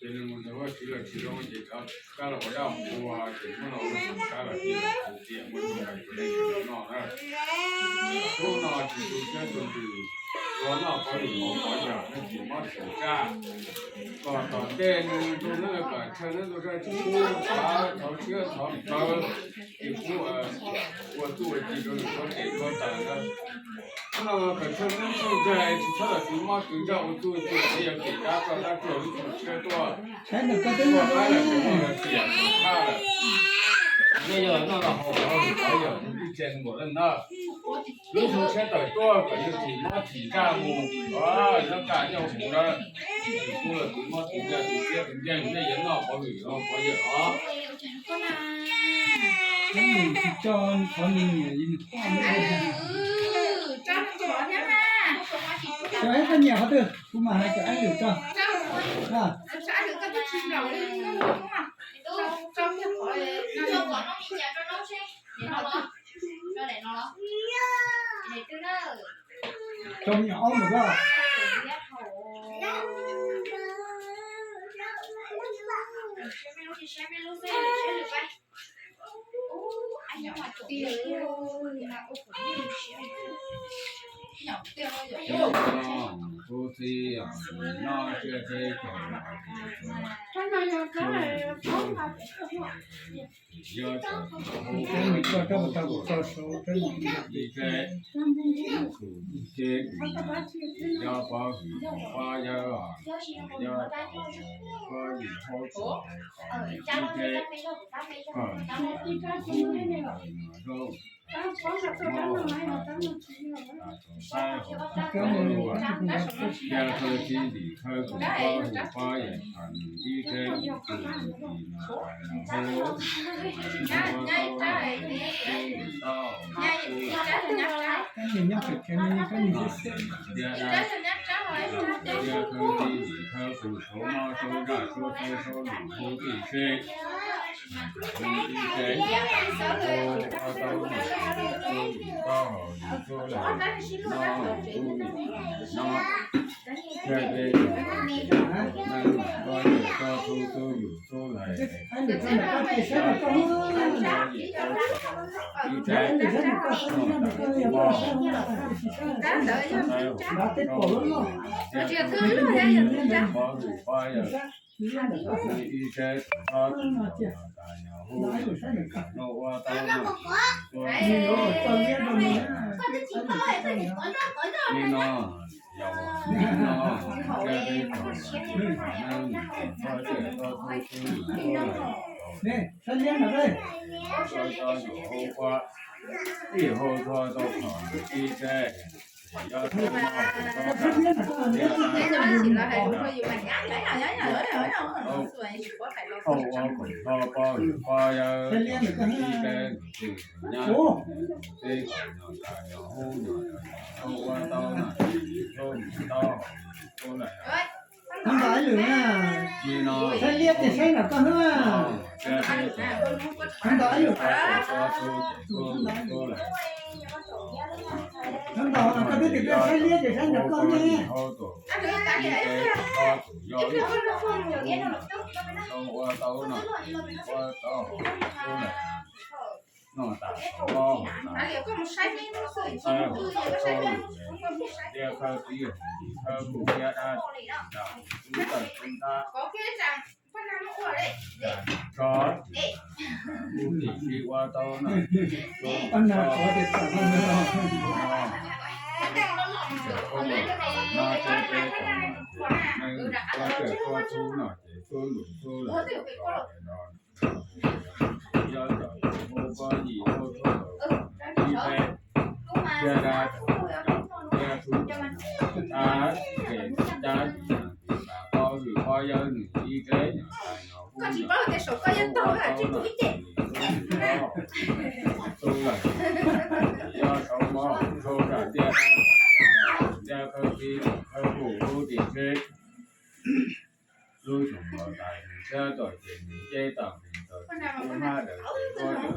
Ces nws mus ntawm Vajtswv los tsis zoo ces rov qab los ua dab ua qhua, ces muab los ua tus kab los cia tus tiam muab rau pem tus neeg no na. Hnub no tsis tu siab tu ntsws, ua noj pov hwm ua pov yawm, nej tsis mob tsis tsaj. Kom tom ntej nws tus neeg kom tsawg leej tus zaj tsis kub, thov siab thov plawv, tsis kub ua txuj ua ci rau nws txhob tes txhob taw na. Hnub no kom tsawg leej txhob ntshai, tsis txhob los tus mob tus ntsaj ua txuj ua ci, yog kev dab tsoj dab tsuag lub xyoo tshiab tuaj. Saib ntawm koj twb muaj qaib lawm, tsis muaj lawm, xiam tsis thaj lawm. Nej yog los noj los haus los haus pov yawm, tus twb tsis npaum leej na. Lub xyoo tshiab tawm tuaj kom yus tsis mob tsis ntsaj mus, nyob kaj nyob huv na. Tus kub los tus mob tus ntsaj tus siab tus nkeeg, nej yuav noj pov hwm los pov yawm os. Cov ib koj nyiam qhov twg kuv mam hais cov ib lwm tso. Rau me nyuam aub mus koj. Ub txi no tsiaj teb cov no, yog cov hu ib tse, ib tse, yog pov hwm pab yawg, yog pov yim hauv txoj ib tse, kom hu zaub mob tas saib hauv tas luaj, yog kawg txij ntim khawb tus pab hu pab yawm thaum nws ib tse tus ntim no tas no hu, hu tau nws tub nws tau, hu nws tau, tias dab, yog kawg txij ntim khawb tus saub mob saub ntsaj saub txhawb saub lwm hu tim seb. Ib tse, hu ua tau nws tub nws tau, nws tub lawm no, tub nws no, thiaj li neeg ko yawm ko tub tub yus tub lawm. Ib tse, ib tse, pov hwm pab yawg, ib tse, ib tse, ib tse, ib tse, hu ua tau no, hu ua tau no, li no, yog no, thiaj li kom neeg ko yawm ko tub tub yus tub lawm. Hu tau yus hu ua, ib hu tau tau qhov ib tse. Yog tau no, hu ua kom tau pab yawg, ib tse, nyab, teb kom nyuam tas nyuam hub nyuam, hu ua tau no, hu tau, hu lawm. Tab tom ib lwm na, saib liab ces saib ntawm koj hnub na. Tab tom ib lwm, tab tom koj twb tias koj saib liab ces saib ntawm koj ne. Noj tas, noj tas, noj tas, noj tas, noj tas, noj tas, tso, hu tim sib ua tau na, no ces peb kom neeg koj txawm koj txhub no ces xub lus xub lawm no. Yog cov hu poj yim hu txhub ib tse, thiaj dab, thiaj txhub dab, ces dab, pov hwm pab yawg nws ib tse nyuam tas nyuam hub nyuam, hu ua tau no, xub lawm, yog saum mov txhub dab tiaj, dab khawb tib khawb pum hub tim seb. Lub xyoo uas tais nws sab tod ces nws ceb tau nws tau tus tub hmab daws ces ua tus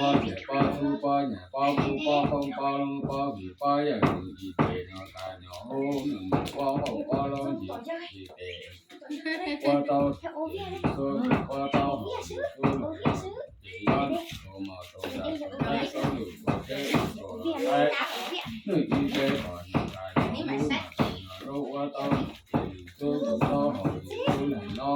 Pob nyiam pob xub pob nyiam pob kub pob qoob pob loob pob vwm pob yawm vwm ib ces no tas nyom hub nws mus pob qoob pob loob ib ces ua tau xub pob tau hauv xub ces yob mus rau mos rau nram rau lwm rau teb rau los laib nws ib ces kom nyom tas nyom hub nyom tas nyom lub ua tau ces lwm xub lwm tau hauv lwm xub lwm no.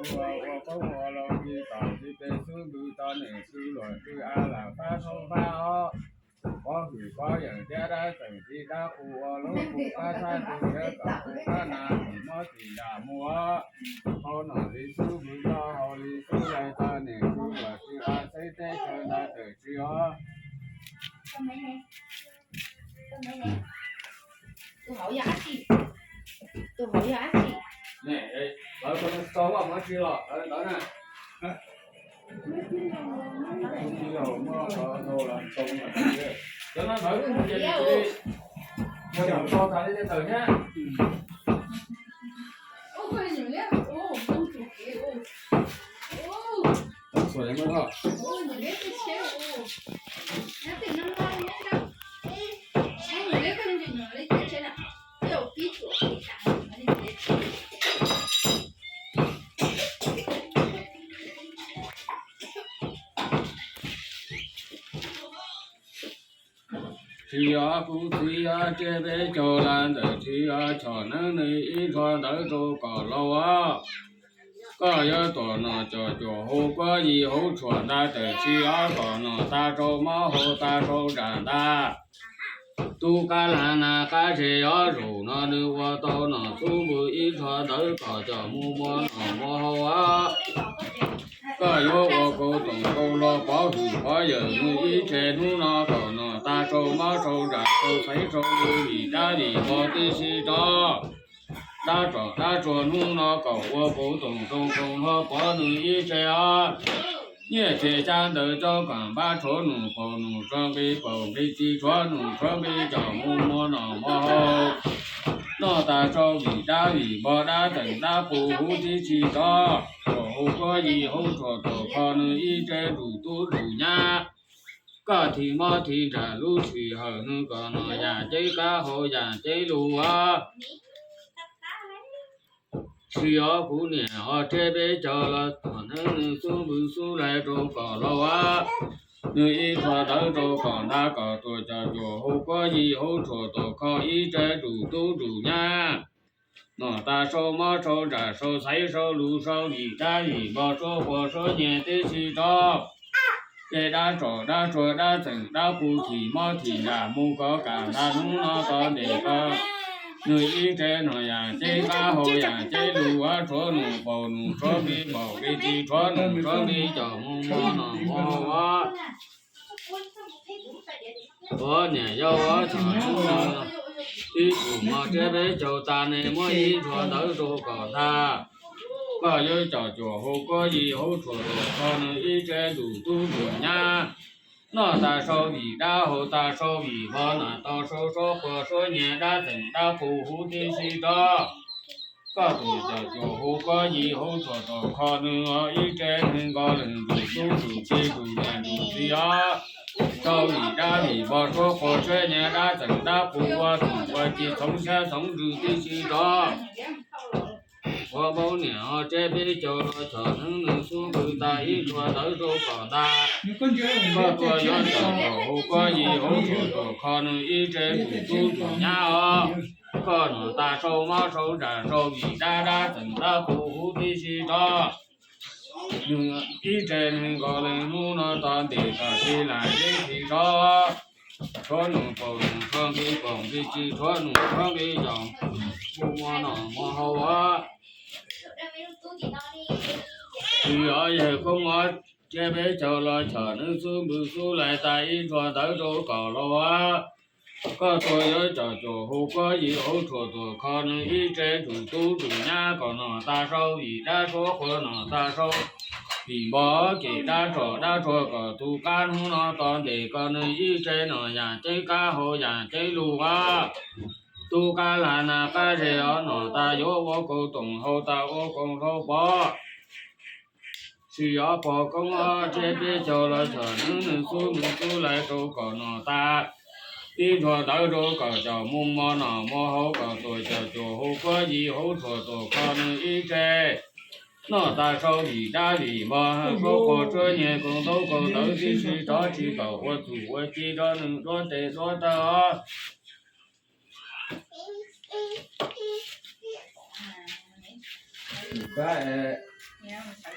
Ua qoob ua loo li tom txiv peb xub npws tau nws xwb luag twb a lam fab thoob fab ob. Pob hwm pob yawm thiab dab tseem txiv dab qus ua lub qus qab thaj twg thiab kom qus qab nas mob txim nram mus. Hau nom li xub npws tau hau li xub laig tau nws xwb luag twb a xeeb teb chaws ntawd tawm tsis os. Tus hauv yog dab tsi? Tus hauv yog dab tsi? Lawv tau vaj mus tsis los lawv ntawd na. Cov no ntawd ces yog tau tas li tawm thiab. Tsis yog kuv txiv yog tsiab peb caug lab ntawm tsis yog chom neeb nws ib tsho ntawd rau kom laus os. Koj yuav tom nom cov cuam hauv koj yim hauv tshuam nta tawm tsis ob tom nom tas rau mob hau tas rau nram nta. Tub qab lag nas qab zes ob zaug no nws ua tau nom xub npws ib tsho ntawd kom coj mus muab nom muab hau os. Koj yuav ua kuv tus nkauj hluas pov hwm pov yawm nws ib tse hnub no kom nom tas sau mob sau ntsam sau xaiv sau lus vim dab vim npog tib si rov dab tsom dab tsuag hnub no kom ua kuv tus ntoo ntoo hlo pov nws ib tse os. Nyiaj txiag xyab ntawv coj kom npab tshuav nus paus nus tshuav nqi paus nqi txiv tshuav nus tshuav nqi coj mus muag nom muag hau. Noj tas sau vim dab vim npog dab txeem dab qus huv tib si rov, tsuam hu kuab yig hauv tshuaj tuam kho nws ib tse nrug tub nrug nyab. Koj thim mob thim ntsam lub sij hawm nws kom nom yam ceeb qab hau yam ceeb lug ua. Tsis yog kuv niam ho reb peb caug los txom neeb nws xub npws xub lais rau kom laus ua. Nws ib tshuaj ntawv rau kom nta kom tuam coj cuam hu kuab yig hauv tshuaj tuam kho ib tse nrug tub nrug nyab. Nom tas sau mob sau ntsam sau xaiv sau lus sau vim dab vim npog suab quas suab nyiag tib si rov. Tej dab tsom dab tsuag dab txeem dab qus thim mob thim ntsam mus kov kam nta hnub no tov ntes koj. Nws ib tse nom yam ceeb qab hau yam ceeb lug ua tshuav nus paus nus tshuav nqi paus nqi txiv tshuav nus tshuav nqi coj mus muag nom muag hau ua. Ua niam yau ua txom nyem, ib tug mog reb peb caug tas nws muab ib tshuaj ntawv rau kom ntag. Koj yuav coj cuam hu kuab yig hauv tshuaj tuam kho nws ib tse nrug tub nrug nyab. Noj tas sau vim dab hau tas sau vim npog nom tas sau suab quas suab nyiag dab txeem dab qus huv tib si rov. Koj tuam coj cuam hu kuab yig hauv tshuaj tuam kho nws ib tse nws nkaus leej nrug tub nrug kiv nrug niam nrug txiv os. Sau vim dab vim npog suab quas suab nyiag dab txeem dab qus ua txoov ua ci txhoov xyab txhoov ntsws tib si rov. Ua npaum niam ho reb peb caug los coj neeb nws xub npws tas ib tshuaj ntawv rau kom ntag. Koj tuaj yuav coj cuam hu kuab yig hauv tshuaj tuam kho nws ib tse nrug tub nrug nyab os. Koj nom tas sau mob sau ntsam sau vim dab dab txeem dab qus huv tib si rov. Nws ib tse nws nkaus leej hnub no tov ntes kom tsis lam yeeb tsis rov. Tshuav nus paus nus tshuav nqi paus nqi txiv tshuav nus tshuav nqi coj mus muag nom muag hau ua. Tsis yog yawg koob mog reb peb caug los coj neeb xub npws xub lais tas ib tshuaj ntawv rau kom laus ua. Koj tuaj yuav coj cuam hu kuab yig hauv tshuaj tuam kho nws ib tse nrug tub nrug nyab kom nom tas sau vim dab suab quas nom tas sau vim npog kem dab tsom dab tsuag kom tus qab hnub no tov ntes koj nws ib tse nom yam ceeb qab hau yam ceeb lug ua. Tub qab lag nas qab zes os nom tas yuav ua kaus toom hau tas ua kaus hlau pov. Tsis yog pog koob ob reb peb caug los coj neeb nws xub nws xub lais rau kom nom tas ib tshuaj ntawv rau kom coj mus muag nom muag hau kom tuam coj cuam hu kuab yig hauv tshuaj tuam kho nws ib tse. Noj tas sau vim dab vim npog suab quas suab nyiag kaus ntaub kaus ntawv tib si rov tsis tau ua txuj ua ci rov nws duab tes duab taw os.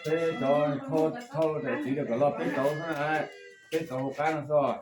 Peb cov thauj daim txiv kom los peb tauv xwb, peb tauv hauv qab no xwb.